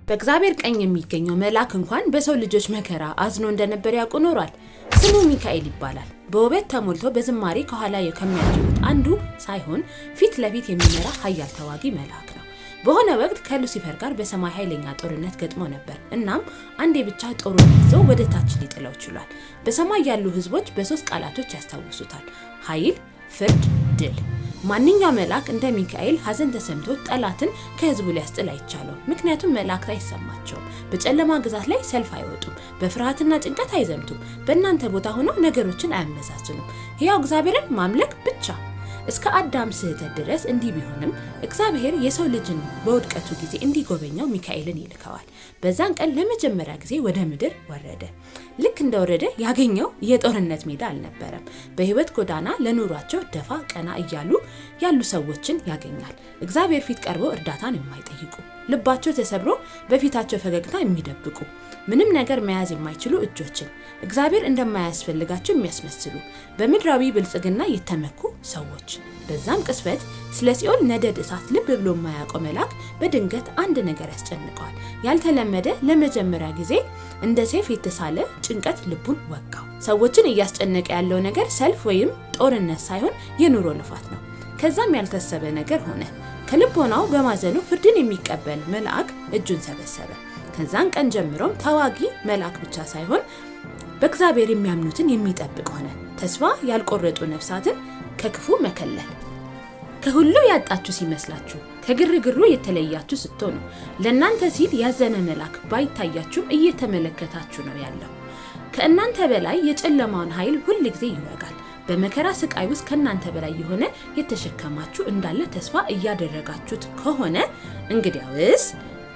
በእግዚአብሔር ቀኝ የሚገኘው መልአክ እንኳን በሰው ልጆች መከራ አዝኖ እንደነበር ያውቁ ኖሯል። ስሙ ሚካኤል ይባላል። በውበት ተሞልቶ በዝማሬ ከኋላ ከሚያጅቡት አንዱ ሳይሆን ፊት ለፊት የሚመራ ኃያል ተዋጊ መልአክ ነው። በሆነ ወቅት ከሉሲፈር ጋር በሰማይ ኃይለኛ ጦርነት ገጥሞ ነበር። እናም አንዴ ብቻ ጦሩን ይዞ ወደ ታች ሊጥለው ችሏል። በሰማይ ያሉ ሕዝቦች በሶስት ቃላቶች ያስታውሱታል፦ ኃይል፣ ፍርድ፣ ድል። ማንኛው መልአክ እንደ ሚካኤል ሐዘን ተሰምቶ ጠላትን ከህዝቡ ሊያስጥል አይቻለውም። ምክንያቱም መላእክት አይሰማቸውም። በጨለማ ግዛት ላይ ሰልፍ አይወጡም። በፍርሃትና ጭንቀት አይዘምቱም። በእናንተ ቦታ ሆነው ነገሮችን አያመዛዝኑም። ሕያው እግዚአብሔርን ማምለክ ብቻ። እስከ አዳም ስህተት ድረስ እንዲህ ቢሆንም እግዚአብሔር የሰው ልጅን በውድቀቱ ጊዜ እንዲጎበኘው ሚካኤልን ይልከዋል። በዛን ቀን ለመጀመሪያ ጊዜ ወደ ምድር ወረደ። ልክ እንደወረደ ያገኘው የጦርነት ሜዳ አልነበረም። በህይወት ጎዳና ለኑሯቸው ደፋ ቀና እያሉ ያሉ ሰዎችን ያገኛል። እግዚአብሔር ፊት ቀርበው እርዳታን የማይጠይቁ፣ ልባቸው ተሰብሮ በፊታቸው ፈገግታ የሚደብቁ፣ ምንም ነገር መያዝ የማይችሉ እጆችን፣ እግዚአብሔር እንደማያስፈልጋቸው የሚያስመስሉ፣ በምድራዊ ብልጽግና የተመኩ ሰዎች። በዛም ቅስፈት ስለ ሲኦል ነደድ እሳት ልብ ብሎ የማያውቀው መልአክ በድንገት አንድ ነገር ያስጨንቀዋል። ያልተለመደ፣ ለመጀመሪያ ጊዜ እንደ ሰይፍ የተሳለ ጭንቀት ልቡን ወጋው። ሰዎችን እያስጨነቀ ያለው ነገር ሰልፍ ወይም ጦርነት ሳይሆን የኑሮ ልፋት ነው። ከዛም ያልታሰበ ነገር ሆነ። ከልቦናው በማዘኑ ፍርድን የሚቀበል መልአክ እጁን ሰበሰበ። ከዛን ቀን ጀምሮም ተዋጊ መልአክ ብቻ ሳይሆን በእግዚአብሔር የሚያምኑትን የሚጠብቅ ሆነ። ተስፋ ያልቆረጡ ነፍሳትን ከክፉ መከለል። ከሁሉ ያጣችሁ ሲመስላችሁ፣ ከግርግሩ የተለያችሁ ስትሆኑ፣ ለእናንተ ሲል ያዘነ መልአክ ባይታያችሁም እየተመለከታችሁ ነው ያለው። ከእናንተ በላይ የጨለማውን ኃይል ሁል ጊዜ ይወጋል። በመከራ ስቃይ ውስጥ ከእናንተ በላይ የሆነ የተሸከማችሁ እንዳለ ተስፋ እያደረጋችሁት ከሆነ እንግዲያውስ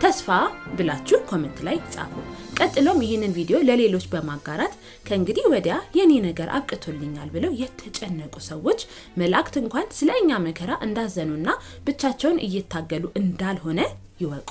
ተስፋ ብላችሁ comment ላይ ጻፉ። ቀጥሎም ይህንን ቪዲዮ ለሌሎች በማጋራት ከእንግዲህ ወዲያ የኔ ነገር አብቅቶልኛል ብለው የተጨነቁ ሰዎች መላእክት እንኳን ስለ እኛ መከራ እንዳዘኑና ብቻቸውን እየታገሉ እንዳልሆነ ይወቁ።